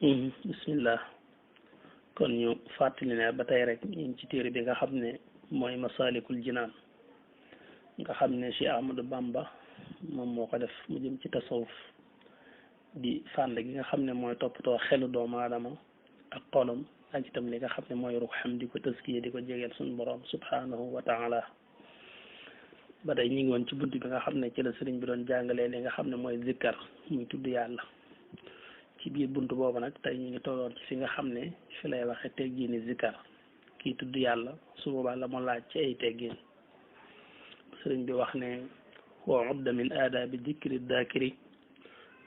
bismillah kon ñu fàttali ne ba tey rek ñu ngi ci téere bi nga xam ne mooy masalikul jinaan nga xam ne Cheikh Ahmadou Bamba moom moo ko def mu jëm ci tasawuf di fànn gi nga xam ne mooy toppatoo xelu doomu aadama ak xolam ak itam li nga xam ne mooy ruuxam di ko tëskiye di ko jegeel suñu borom subhanahu wa taala ba tey ñu ngi woon ci bunt bi nga xam ne ci la sëriñ bi doon jàngalee li nga xam ne mooy zikkar muy tudd yàlla ci biir bunt boobu nag tey ñu ngi tolloon ci fi nga xam ne fi lay waxe teggiini zikkar kii tudd yàlla su boobaa la mu laaj ci ay teggiin sëriñ bi wax ne wa udda min aadaabi dikri daakiri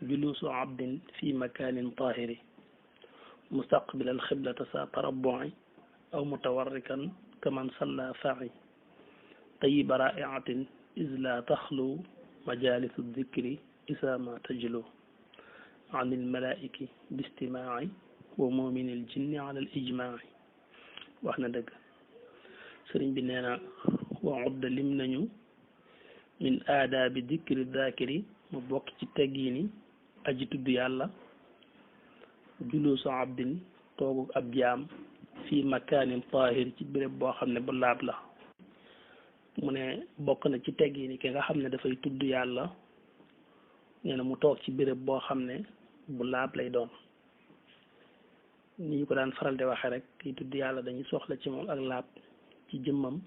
juluusu abdin fi makaanin taahiri mustaqbil al xiblata sa tarabbu'i aw mutawarrikan kaman salla fa'i tayiba raiatin is la taxlu majalisu dikri isa ma tajlu an ilmalaiki bistimaai wa muminil jinni ala al ijmaai wax na dëgg sëriñ bi nee na wa udda lim nañu min aadaabi dikri daakiri mu bokk ci teggiini aji tudd yàlla juluusu abdin toogu ab jaam fii makaanin taahir ci béréb boo xam ne bu laab la mu ne bokk na ci teggiini ki nga xam ne dafay tudd yàlla nee na mu toog ci béréb boo xam ne bu laab lay doon ni ñu ko daan faral di waxe rek kiy tudd yàlla dañuy soxla ci moom ak laab ci jëmmam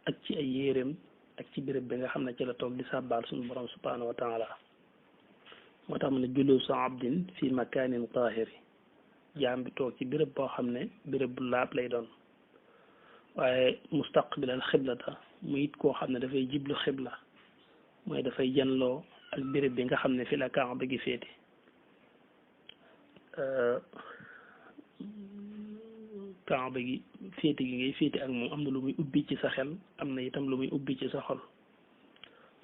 ak ci ay yéreem ak ci béréb bi nga xam ne ci la toog di sàbbaal suñu borom subhanahu wa taala moo tax mu ne juluusu abdin fi makaanin taahiri jaam bi toog ci béréb boo xam ne béréb bu laab lay doon waaye mustaqbilal xiblata mu it koo xam ne dafay jiblu xibla mooy dafay janloo ak béréb bi nga xam ne fi la Kaaba gi féete Kaaba gi féete gi ngay féete ak moom am na lu muy ubbi ci sa xel am na itam lu muy ubbi ci sa xol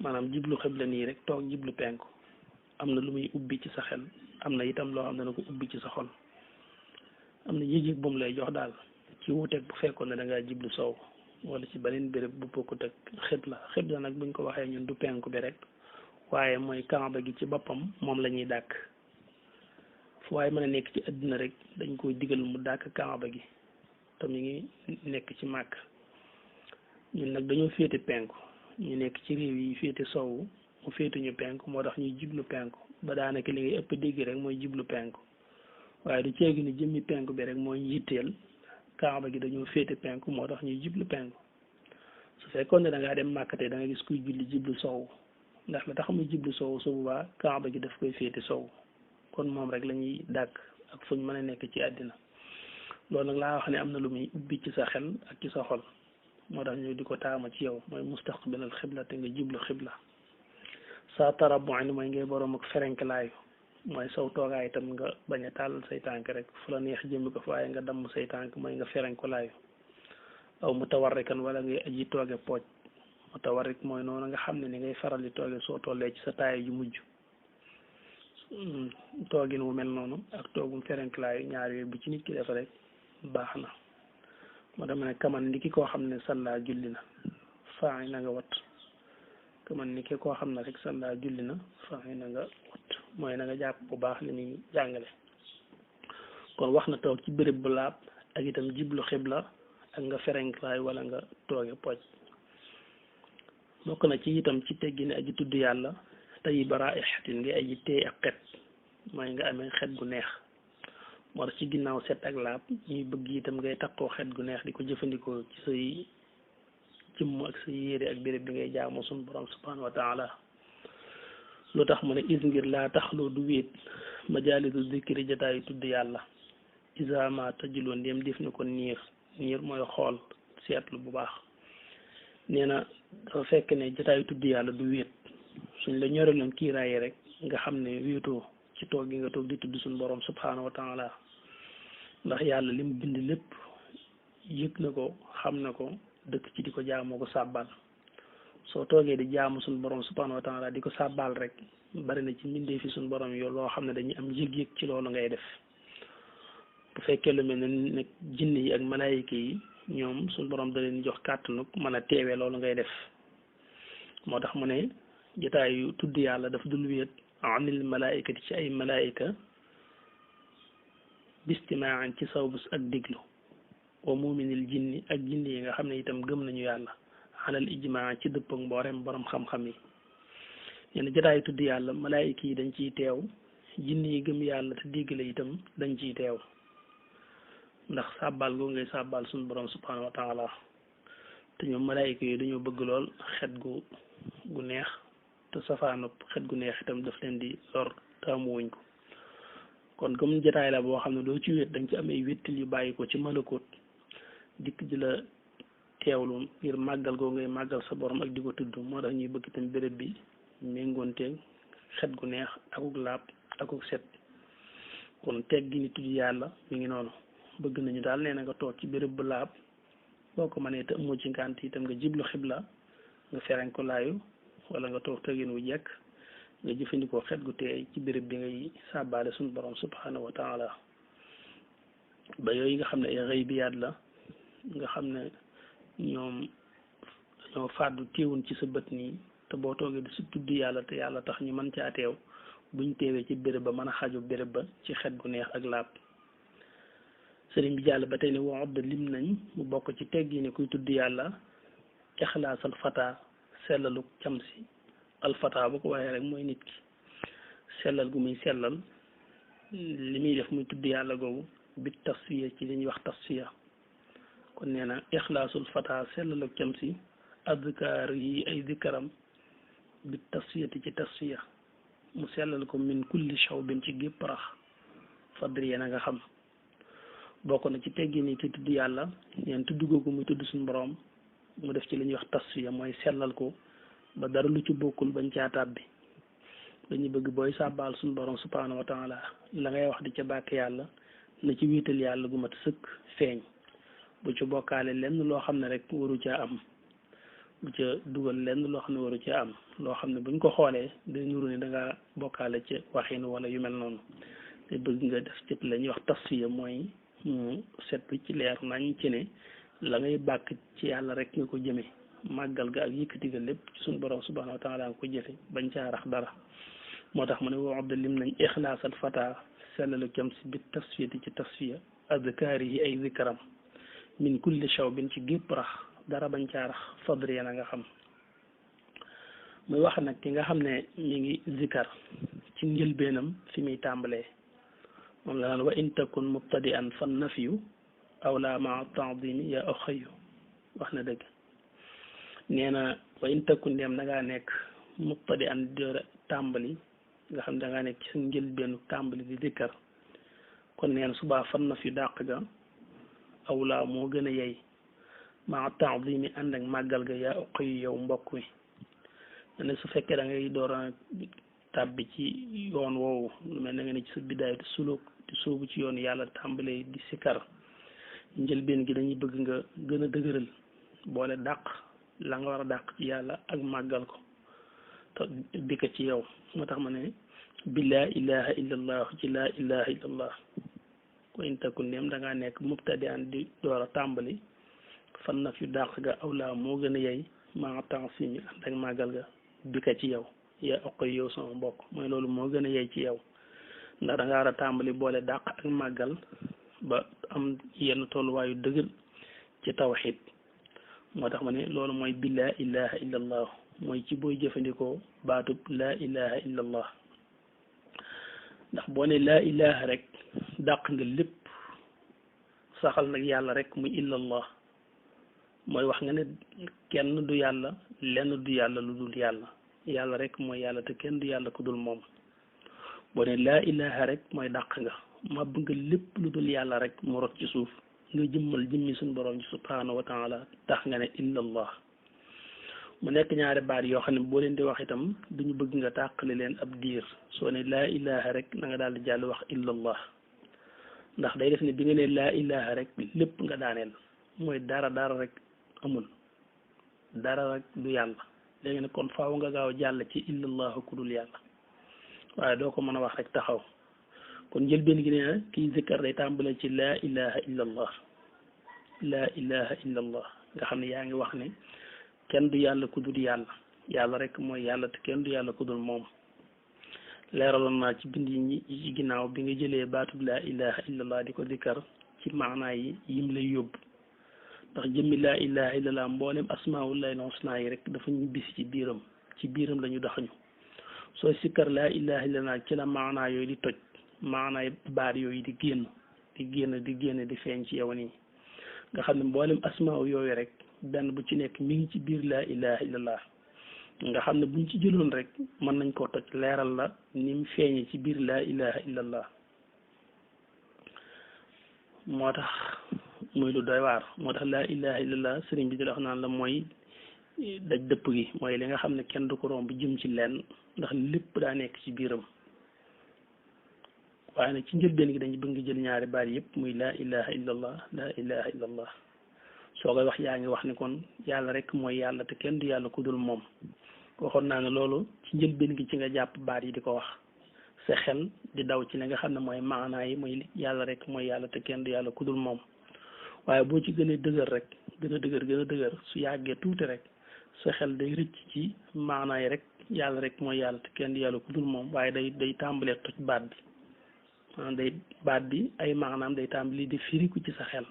maanaam jiblu xibla nii rek toog jiblu penku am na lu muy ubbi ci sa xel am na itam loo xam ne na ko ubbi ci sa xol am na yëg-yëg bu mu lay jox daal ci wuuteeg bu fekkoon ne da ngaa jiblu sow wala ci beneen béréb bu bokkut ak xibla nag buñ ko waxee ñun du penku bi rek waaye mooy Kaaba gi ci boppam moom la ñuy dàkk fu waaye mën a nekk ci àddina rek dañ koy digal mu dàkk Kaaba gi te mi ngi nekk ci màkk ñun nag dañoo féete penku ñu nekk ci réew yi féete sowu mu féete ñu penku moo tax ñuy jiblu penku ba daanaka li ngay ëpp dégg rek mooy jiblu penku waaye du ceegi ni jëmmi penku bi rek mooy yitteel Kaaba gi dañoo féete penku moo tax ñuy jiblu penku su fekkoon ne da ngaa dem màkkate da nga gis kuy julli jiblu sowu ndax la tax muy jiblu sowu su boobaa Kaaba gi daf koy féete sowu kon moom rek la ñuy dàkk ak fuñ mën a nekk ci àddina loolu nag laa wax ne am na lu muy ubbi ci sa xel ak ci sa xol moo tax ñu di ko taama ci yow mooy mustaqbilal xibla te nga jiblu xibla sa tarabbu'in mooy ngay boroom ak ferenklaayu mooy saw toogaay itam nga bañ a tàllal say tànk rek fu la neex jëmbi ko fa waaye nga damm say tànk mooy nga ferenkulaayu aw mutawarrikan wala ngay aji tooge pooj mutawarrik mooy noonu nga xam ne ni ngay faral di tooge soo tollee ci sa taaya ju mujj toogin wu mel noonu ak toogum ferenklaayu ñaar yooyu bu ci nit ki def rek baax na moo dama ne kaman ni ki koo xam ne salla julli na faa na nga wat kaman ni ki koo xam ne rek salla julli na faa na nga wat mooy na nga jàpp bu baax li muy jàngale kon wax na toog ci béréb bu laab ak itam jiblu xibla ak nga ferenklaay wala nga tooge poj bokk na ci itam ci teggi ne aji tudd yàlla tayiba raihatin nga aji teey ak xet mooy nga amee xet gu neex moo tax ci ginnaaw set ak laab ñuy bëgg itam ngay takkoo xet gu neex di ko jëfandikoo ci say jëmm ak say yére ak béréb bi ngay jaamoo suñu borom subhanahu wa taala lu tax mu ne is ngir laa taxloo du wéet majaalisu zikri jataayu tudd yàlla isama tajuloo ndéem def na ko niir mooy xool seetlu bu baax nee na dafa fekk ne jataayu tudd yàlla du wéet suñ la ñoreloon kiiraayi rek nga xam ne wéetoo ci toog gi nga toog di tudd suñu borom subhanahu wa taala ndax yàlla li mu bind lépp yëg na ko xam na ko dëkk ci di ko jaamoo ko sàbbal soo toogee di jaamu suñu borom subhanahu wa taala di ko sàbbal rek bari na ci mbindee fi suñu borom yow loo xam ne dañuy am yëg-yëg ci loolu ngay def bu fekkee lu mel ne nag jinne yi ak malaayika yi ñoom suñu borom da leen jox kàttanu mën a teewee loolu ngay def moo tax mu ne jotaayu tudd yàlla daf dul wéet anil malaayikati ci ay malaayika bistimaan ci sawbus ak diglu wa muminil jinni ak jinni yi nga xam ne itam gëm nañu yàlla xalal ijmaa ci dëpp ak mboolem borom xam-xam yi ñenn jotaay tudd yàlla malaayika yi dañ ciy teew jinni yi gëm yàlla te diggale itam dañ ciy teew ndax sàbbaal goo ngay sàbbaal suñu borom subhanahu wa taala te ñoom malaayika yi dañoo bëgg lool xet gu neex te safaanub xet gu neex itam daf leen di lor taamuwuñ ko kon comme jotaay la boo xam ne doo ci wét dañ ci am ay wéttal yu bàyyi ko ci malakoot dikk di la teewlu ngir màggal goo ngay màggal sa borom ak di ko tudd moo tax ñuy bëgg itam béréb bi méngoonteeg xet gu neex akuk laab akuk set kon teg gi ni tudd yàlla mi ngi noonu bëgg nañu daal nee na nga toog ci béréb bu laab boo ko mënee te amoo ci ngànt itam nga jiblu xibla nga fereñ ko laayu wala nga toog tegin wu jekk nga jëfandikoo xet gu teey ci béréb bi ngay sàbbaale suñu borom subhanahu wa taala ba yooyu nga xam ne ay xëybiyaat la nga xam ne ñoom dañoo fàddu téewun ci sa bët nii te boo toogee di si tudd yàlla te yàlla tax ñu mën caa teew buñ teewee ci béréb ba mën a xaju béréb ba ci xet gu neex ak laab sëriñ bi jàll ba tey ne woo da lim nañ mu bokk ci teggi ni kuy tudd yàlla ixlaasal fata sellalu cam si alfata bu ko waxee rek mooy nit ki sellal gu muy sellal li muy def muy tudd yàlla googu bi tasfiya ci li ñuy wax tasfiya kon nee na ixlaasul fata sellalu cam si adkaar yi ay dikaram bi tasfiyati ci tasfiya mu sellal ko min kulli shawbin ci gépp rax fadri na nga xam bokk na ci teggi ni ki tudd yàlla neen tudd googu muy tudd suñu borom mu def ci li ñuy wax tasfiya mooy sellal ko ba dara lu ci bokkul bañ caa tàbbi dañuy bëgg booy sàbbaal suñu borom subhanahu wa taala la ngay wax di ca bàkk yàlla na ci wiital yàlla gu mat sëkk feeñ bu ci bokkaale lenn loo xam ne rek waru caa am bu ca dugal lenn loo xam ne waru caa am loo xam ne buñ ko xoolee day nuru ne da nga bokkaale ca waxin wala yu mel noonu te bëgg nga def ci la ñuy wax tasfiya mooy mu set bi ci leer nañ ci ne la ngay bàkk ci yàlla rek nga ko jëme màggal ga ak yëkkati ga lépp ci suñu borom subhanahu wa taala nga ko jëfe bañ caa rax dara moo tax mu ne woo abda lim nañ ixlaasal fata sellalu kem si bi tasfiyati ci tasfiya adkaari yi ay zikaram min kulli shawbin ci gépp rax dara bañ caa rax fadri na nga xam muy wax nag ki nga xam ne mi ngi zikar ci njëlbeenam fi muy tàmbalee moom la naan wa in takun mubtadi an fan nafiyu awla ma taadimi ya oxayu wax na dëgg nee na wa in takun dem da ngaa nekk mubtadi an door tàmbali nga xam ne da ngaa nekk ci sa njëlbeenu tàmbali di dikkar kon neen subaa fan nafiyu dàq ga awla moo gën a yey ma taadimi ànd ak màggal ga ya oxayu yow mbokk mi ne su fekkee da ngay door a tàbbi ci yoon woowu lu mel na nga ne ci sa bidaay te suluk te soobu ci yoon yàlla tàmbalee di sikar njëlbeen gi dañuy bëgg nga gën a dëgëral boole dàq la nga war a dàq ci yàlla ak màggal ko te di ko ci yow moo tax ma ne bi laa ilaha illa allah ci laa ilaha illa allah ko in takun ndéem da ngaa nekk mubtadi an di door a tàmbali fan na fi dàq ga awlaa moo gën a yey maa tansimi ànd ak màggal ga bi ko ci yow yaa oqoy yow sama mbokk mooy loolu moo gën a yey ci yow ndax da nga war a tàmbali boole dàq ak màggal ba am yenn tolluwaayu dëgër ci tawxid moo tax ma ne loolu mooy bi laa ilaha illa allah mooy ci booy jëfandikoo baatub laa ilaha illa allah ndax boo ne laa ilaha rek dàq nga lépp saxal nag yàlla rek muy illa allah mooy wax nga ne kenn du yàlla lenn du yàlla lu dul yàlla yàlla rek mooy yàlla te kenn du yàlla ku dul moom boo ne laa ilaha rek mooy dàq nga màbb nga lépp lu dul yàlla rek mu rot ci suuf nga jëmmal jëmmi suñu borom ci subhanahu wa taala tax nga ne illa allah mu nekk ñaari baat yoo xam ne boo leen di wax itam duñu bëgg nga tàqali leen ab diir soo ne laa ilaha rek na nga daal di jàll wax illa allah ndax day def ne bi nga ne laa ilaha rek lépp nga daaneel mooy dara rek amul dara rek du yàlla léegi nag kon faaw nga gaaw jàll ci illa allah ku dul yàlla waaye doo ko mën a wax rek taxaw kon njëlbeen gi nee na kii zikkar day tàmbale ci laa ilaha illa allah laa ilaha illa allah nga xam ne yaa ngi wax ne kenn du yàlla ku dul yàlla yàlla rek mooy yàlla te kenn du yàlla ku dul moom leeraloon naa ci bind yi ci ginnaaw bi nga jëlee baatub laa ilaha illallah di ko dikkar ci maanaa yi yim lay yóbbu ndax jëmmi laa ilaha illallah mboolem asmaullahi husna yi rek dafa ñu bis ci biiram la ñu daxañu soo sikkar laa ilaha illallah ci la maanaa yooyu di toj maanaay baat yooyu di génn di feeñ ci yow nii nga xam ne mboolem asmaaw yooyu rek benn bu ci nekk mi ngi ci biir laa ilaha illallah nga xam ne buñ ci jëloon rek mën nañ koo toj leeral la ni mu feeñee ci biir laa ilaha illallah moo tax muy lu doy waar moo tax laa ilaha illallah sëriñ bi di la wax naan la mooy daj dëpp gi mooy li nga xam ne kenn du ko romb jëm ci lenn ndax lépp daa nekk ci biiram waaye nag ci njëlbeen gi dañu bëgg nga jël ñaari baat yëpp muy laa ilaha illallah laa ilaha illallah soo koy wax yaa ngi wax ni kon yàlla rek mooy yàlla te kenn du yàlla ku dul moom waxoon naa ne loolu ci njëlbeen gi ci nga jàpp baat yi di ko wax sa xel di daw ci li nga xam ne mooy maanaa yi mooy yàlla rek mooy yàlla te kenn du yàlla ku dul moom waaye boo ci gënee dëgër rek gën a dëgër su yàggee tuuti rek sa xel day rëcc ci maanaa yi rek yàlla rek mooy yàlla te kenn du yàlla ku dul moom waaye day tàmbalee toj baat bi baat bi ay maanaam day tàmbali di firiku ci sa xel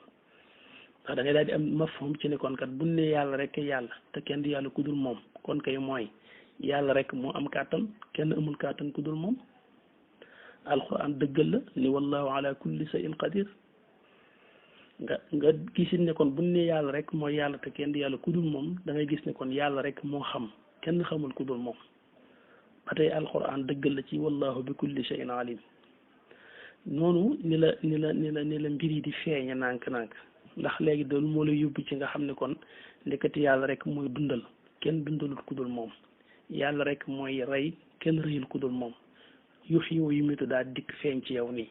ndax da ngay daal di am mafhum ci ne kon kat bu ne yàlla rek yàlla te kenn du yàlla ku dul moom kon kay mooy yàlla rek moo am kàttan kenn amul kàttan ku dul moom alquran dëggal la ni wallahu ala kulli shay'in qadir nga gisit ne kon bu ne yàlla rek mooy yàlla te kenn du yàlla ku dul moom da ngay gis ne kon yàlla rek moo xam kenn xamul ku dul moom ba tey alquran dëggal la ci wallahu bi kulli shay'in alim noonu ni la mbir yi di feeñe nànk-nànk ndax léegi doolu moo lay yóbbu ci nga xam ne kon ndekati yàlla rek mooy dundal kenn dundalut ku dul moom yàlla rek mooy rey kenn rëyul ku dul moom yuhyi wa yumiitu daal dikk feeñ ci yow nii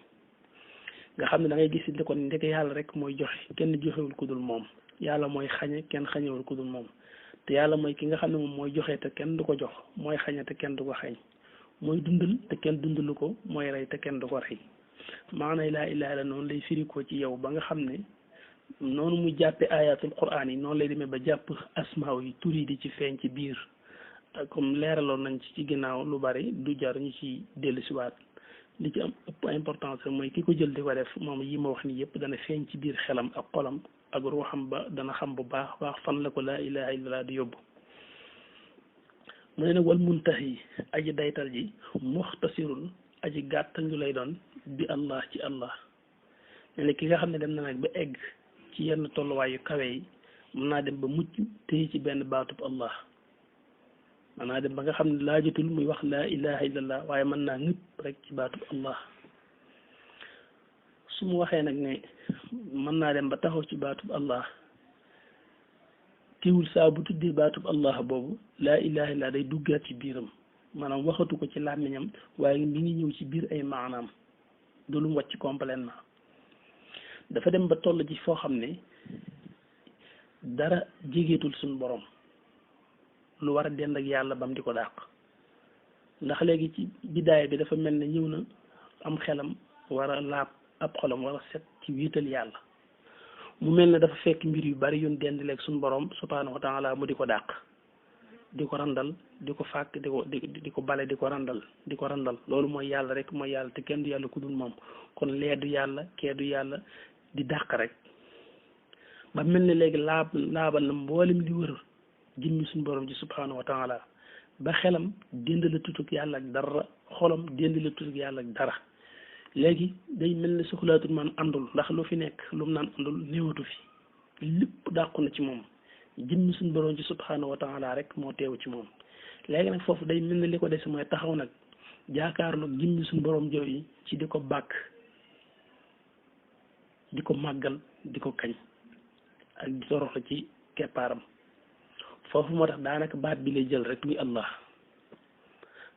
nga xam ne da ngay gis ne kon ndeke yàlla rek mooy joxe kenn joxewul ku dul moom yàlla mooy xañe kenn xañewul ku dul moom te yàlla mooy ki nga xam ne moom mooy joxe te kenn du ko jox mooy xañe te kenn du ko xañ mooy dundal te kenn dundalu ko mooy rey te kenn du ko rey maanaam laa ilaaha illa noonu lay firikoo ci yow ba nga xam ne noonu mu jàppe ayatul quraan yi noonu lay demee ba jàpp asmaaw yi tur yi di ci feeñ ci biir comme leeraloon nañ ci ginnaaw lu bari du jar ñu ci dellusiwaat li ci am ëpp importance mooy ki ko jël di ko def moom yi ma wax ni yëpp dana feeñ ci biir xelam ak xolam ak ruuxam ba dana xam bu baax fan la ko laa ilaaha illallah di yóbbu mu ne nag wal muntahi aji daytal ji muxtasirun aji gàttal ñu lay doon bi allah ci allah ne ki nga xam ne dem na nag ba egg ci yenn tolluwaay yu kawe yi mën naa dem ba mucc téye ci benn baatub allah mën naa dem ba nga xam ne laajatul muy wax laa ilaha illallah waaye mën naa ñëpp rek ci baatub allah su mu waxee nag ne mën naa dem ba taxaw ci baatub allah teewul saa bu tuddee baatub allah boobu laa ilaha illallah day duggaat ci biiram maanaam waxatu ko ci làmmiñam waaye mi ngi ñëw ci biir ay maanaam du lu mu wàcc complètement dafa dem ba toll ci foo xam ne dara jégeetul suñu borom lu war a dend ak yàlla bam di ko dàq ndax léegi ci bidaay bi dafa mel ne ñëw na am xelam war a laab ab xolam war a set ci wiital yàlla mu mel ne dafa fekk mbir yu bari yun dendileeg suñu borom subhaanahu wa taala mu di ko dàq di ko randal di ko fàkk di ko bale di ko randal loolu mooy yàlla rek mooy yàlla te kenn du yàlla ku dul moom kon lee du yàlla kee du yàlla di dàq rek ba mel ne léegi laabal na mboolem li wër jëmmi suñu borom ji subhaanahu wa taala ba xelam dénd la tutug yàlla ak dara xolam dénd la tutug yàlla ak dara léegi day mel ne soxlaatul man àndul ndax lu fi nekk lu mu naan àndul néewatu fi lépp dàqu na ci moom jëmmi suñu borom ji subhaanahu wa taala rek moo teew ci moom léegi nag foofu day mel ne li ko des mooy taxaw nag jaakaarloog jëmmi suñu borom jow yi ci di ko bàkk di ko màggal di ko kañ ak di toroxla ci keppaaram foofu moo tax daanaka baat bi lay jël rek muy allah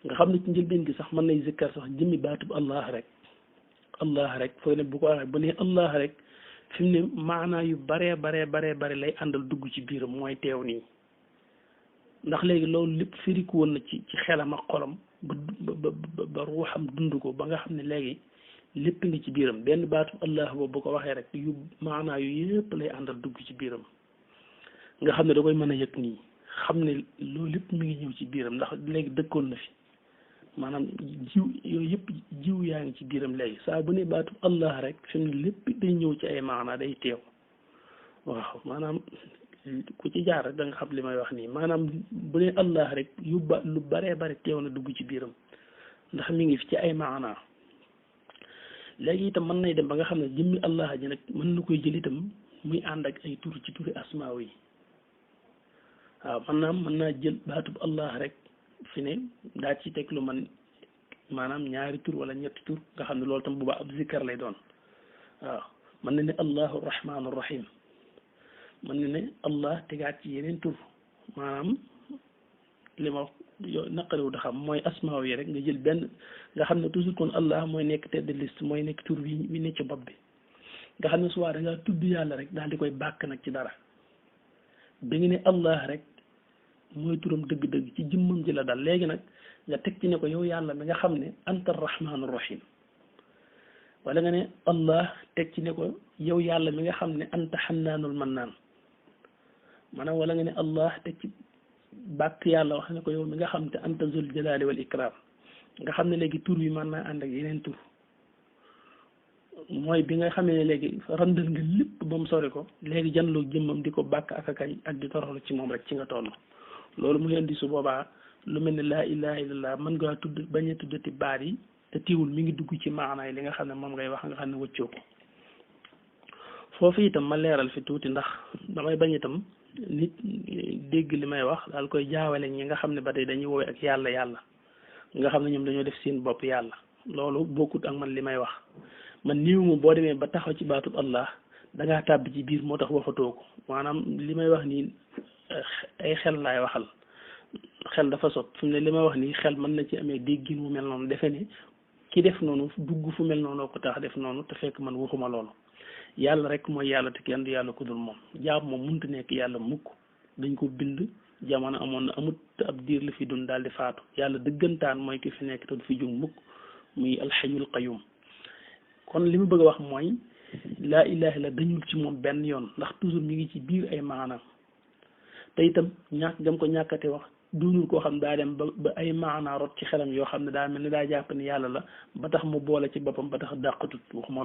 nga xam ne ci njëlbeen gi sax mën nay zikkar sax jëmmi baatub allah rek fooy ne bu ko waxee bu ne allah rek fi mu ne maanaa yu bare lay àndal dugg ci biiram mooy teew nii ndax léegi loolu lépp firiku woon na ci xelam ak xolam ba ruuxam dund ko ba nga xam ne léegi lépp ngi ci biiram benn baatu allah boobu bu ko waxee rek yu maanaa yu yëpp lay àndal dugg ci biiram nga xam ne da koy mën a yëg nii xam ne loolu lépp mi ngi ñëw ci biiram ndax léegi dëkkoon na fi maanaam jiw yooyu yëpp jiw yaa ngi ci biiram léegi saa bu ne baatu allah rek fi mu ne lépp day ñëw ci ay maanaa day teew waaw maanaam ku ci jaar rek da nga xam li may wax nii maanaam bu ne allah rek lu baree bare teew na dugg ci biiram ndax mi ngi fi ci ay maanaa léegi itam mën nay dem ba nga xam ne jëmmi allah ji nag mën na koy jël itam muy ànd ak ay tur ci turi asmaaw yi waaw mën naa jël baatub allah rek fi ne daa ci teg lu man maanaam ñaari tur wala ñetti tur nga xam ne loolu tam booba ab zikkar lay doon waaw mën na ne allahu rahmaanu rahim mën na ne allah tegaat ci yeneen tur maanaam li ma yow naqariwu da xam mooy asmaaw yi rek nga jël benn nga xam ne toujours kon allah mooy nekk tête de liste mooy nekk tur wi ne ci bopp bi nga xam ne suwaa da ngaa tudd yàlla rek daal di koy bàkk nag ci dara bi nga ne allah rek mooy turam dëgg-dëgg ci jëmmam ji la dal léegi nag nga teg ci ne ko yow yàlla mi nga xam ne anta rahmaanu rahim wala nga ne allah teg ci ne ko yow yàlla mi nga xam ne anta xannaanul mannaan maanaam wala nga ne allah teg ci bàkk yàlla wax ne ko yow mi nga xam te anta zul jalali wal ikram nga xam ne léegi tur yi mën naa ànd ak yeneen tur mooy bi nga xamee ne léegi randal nga lépp ba mu sori ko léegi janloo jëmmam di ko bàkk ak kañ ak di toroxlu ci moom rek ci nga toll loolu muy indi su boobaa lu mel ne laa ilaha illallah mën ngaa tudd bañ a tuddati baat yi te tiiwul mi ngi dugg ci maanaay li nga xam ne moom ngay wax nga xam ne wëccoo ko foofu itam ma leeral fi tuuti ndax damay bañ itam nit dégg li may wax daal koy jaawale ñi nga xam ne ba tey dañuy woowee ak yàlla yàlla nga xam ne ñoom dañoo def seen bopp yàlla loolu bokkut ak man li may wax man niiw ma boo demee ba taxaw ci baatub allah dangaa tàbbi ci biir moo tax waxatoo ko maanaam li may wax nii ay xel laay waxal xel dafa sot fi mu ne li may wax nii xel mën na ci amee déggin mu mel noonu defe ne ki def noonu dugg fu mel noonu ko tax def noonu te fekk man waxuma loolu yàlla rek mooy yàlla te kenn du yàlla ku dul moom jaam moom mënut nekk yàlla mukk dañ ko bind jamono amoon na amut te ab diir la fi dund daal di faatu yàlla dëggantaan mooy ki fi nekk te du fi jug mukk muy alxayul qayum kon li ma bëgg a wax mooy laa ilaha illa dañul ci moom benn yoon ndax toujours mi ngi ci biir ay maanaam te itam ñàkk gam ko ñàkkate wax duunul koo xam daa dem ba ay maanaa rot ci xelam yoo xam ne daa mel ni daa jàpp ne yàlla la ba tax mu boole ci boppam ba tax dàqatut waxuma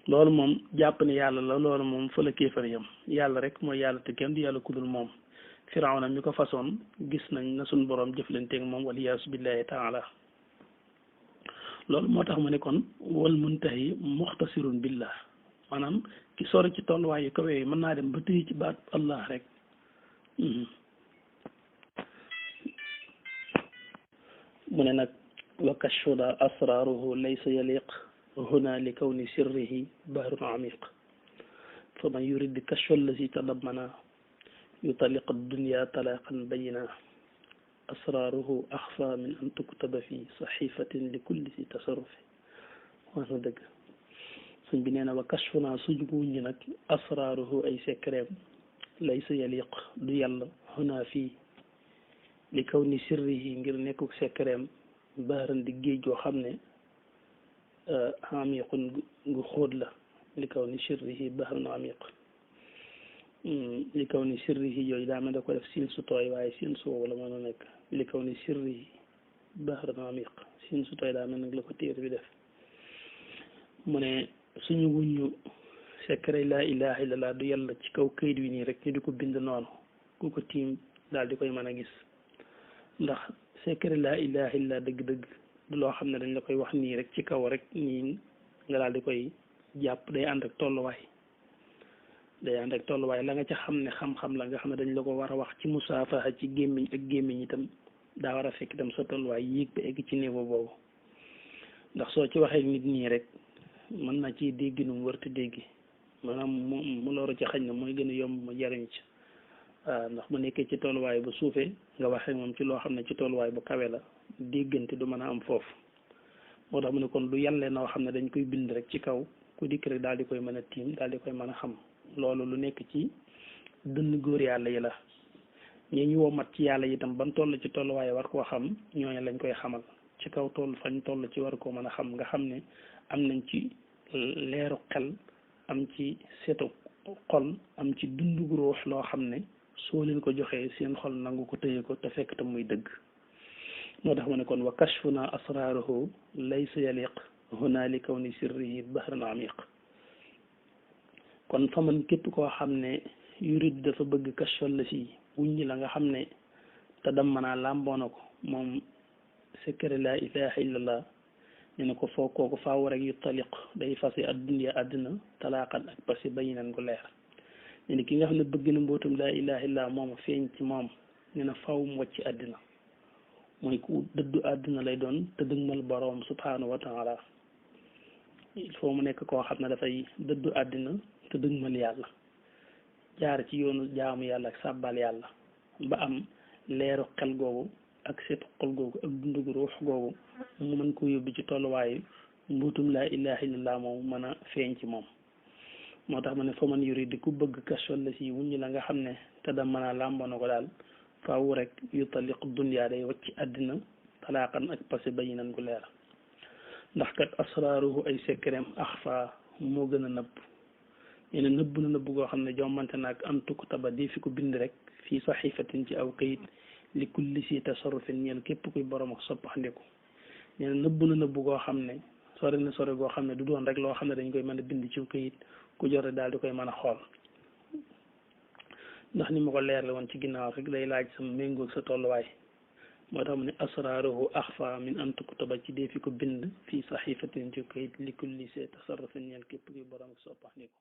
loolu moom jàpp ne yàlla la loolu moom fa la kéefar yam yàlla rek mooy yàlla te kenn du yàlla kudul moom firawna mi ko façon gis nañ na suñ boroom jëflanteeg moom waliyaasu billahi taala loolu moo tax mu ne kon wal muntahi muxtasirun billah maanaam ki sori ci tolluwaay yu kawe yi mën naa dem ba tëye ci baat allah rek mu ne nag wa kashfuda asraruhu laysa yaliq huna li kawni sirrihi bahrun amiq fa man yurid kashfa allazi tadammana yutaliq dunya talaqan bayina asraruhu axfa min an tuktaba fi saxifatin li kulli si tasarrufi wax na dëgg suñ bi nee na wa kashfuna suñ wuññi nag asraruhu ay secret laysa yaliq du yàlla huna fii li kawni sirrihi ngir nekkuk secret baaran di géej goo xam ne amiqun gu xóot la li kaw ni sirrihi bahrun amiq li kaw ni sirrihi yooyu daa mel da ko def siin su tooy waaye siin su wow la mën a nekk li kaw ni sirrihi bahrun amiq siin su tooy daa mel nag la ko téere bi def mu ne suñu wuñu secret laa ilaha illallah du yàlla ci kaw këyit wi nii rek ñu di ko bind noonu ku ko tiim daal di koy mën a gis ndax secret laa ilaha illallah dëgg-dëgg du loo xam ne dañ la koy wax nii rek ci kaw rek nii nga daal di koy jàpp day ànd ak tolluwaay la nga ca xam ne xam-xam la nga xam ne dañ la ko war a wax ci musaafaha ci gémmiñ ak gémmiñ itam daa war a fekk itam sa tolluwaay yéeg ba egg ci niveau boobu ndax soo ci waxee nit nii rek mën na ci dégg nu mu wërti dégg maanaam mu loru ci xañ na mooy gën a yomb ma jariñ ci waaw ndax mu nekkee ci tolluwaay bu suufee nga waxee moom ci loo xam ne ci tolluwaay bu kawe la déggante du mën a am foofu moo tax mu ne kon du yàllee noo xam ne dañ koy bind rek ci kaw ku dikk rek daal di koy mën a tiim daal di koy mën a xam loolu lu nekk ci dënn góor yàlla yi la ñi ñu womat ci yàlla itam ban toll ci tolluwaay war koo xam ñooñu lañ koy xamal ci kaw toll fañ toll ci war koo mën a xam nga xam ne am nañ ci leeru xel am ci setu xol am ci dundu ruux loo xam ne soo leen ko joxee seen xol nangu ko tëye ko te fekk tam muy dëgg moo tax mu ne kon wa kashfuna asraruhu laysa yaliq huna li kawni sirrihi bahran amiq kon faman képp koo xam ne yurid dafa bëgg kashfal la si wuññi la nga xam ne te dammanaa làmboona ko moom secret la ilaha illallah ñu ne ko foo kooku faaw rek yu taliq day fase adduniya àddina talaaqan ak parce que bayinan gu leer ñu ne ki nga xam ne bëgg na mbootum laa ilaha illallah moom feeñ ci moom ñu ne faaw mu wàcc àddina mooy ku dëddu àddina lay doon te dëgmal boroom subhanahu wa taala il faut mu nekk koo xam ne dafay dëddu àddina te dëgmal yàlla jaar ci yoonu jaamu yàlla ak sàbbal yàlla ba am leeru xel googu ak seetu xol googu ak dundugu ruux googu mu mën ko yóbbu ci tolluwaayu mbuutum laa ilaha illallah moom mën a feeñ ci moom moo tax ma ne fa man yuri di ku bëgg kashfal la si wuññi la nga xam ne te da mën a làmboona ko daal faaw rek yu taliq dunya day wacc àddina talaaqan ak passé bayinan gu leer ndax kat asraaruhu ay secretam axfa moo gën a nëbb ñu ne nëbb na nëbb goo xam ne jommante naag an tuktaba di fi ko bind rek fii saxifatin ci aw kayit li kulli si tasarrufin ñeel képp kuy borom ak soppaxndiku ñu ne nëbb na nëbb goo xam ne sore na sore goo xam ne du doon rek loo xam ne dañ koy mën a bind ci kayit ku jore daal di koy mën a xool ndax ni ma ko leerle woon ci ginnaaw rek day laaj sa méngoog sa tolluwaay moo tax mu ne asraaruhu axfa min an tuktaba ci dee fi ko bind fii saxifatin ci kayit li kulli si tasarrufin ñeel képp kuy borom ak soppaxndiku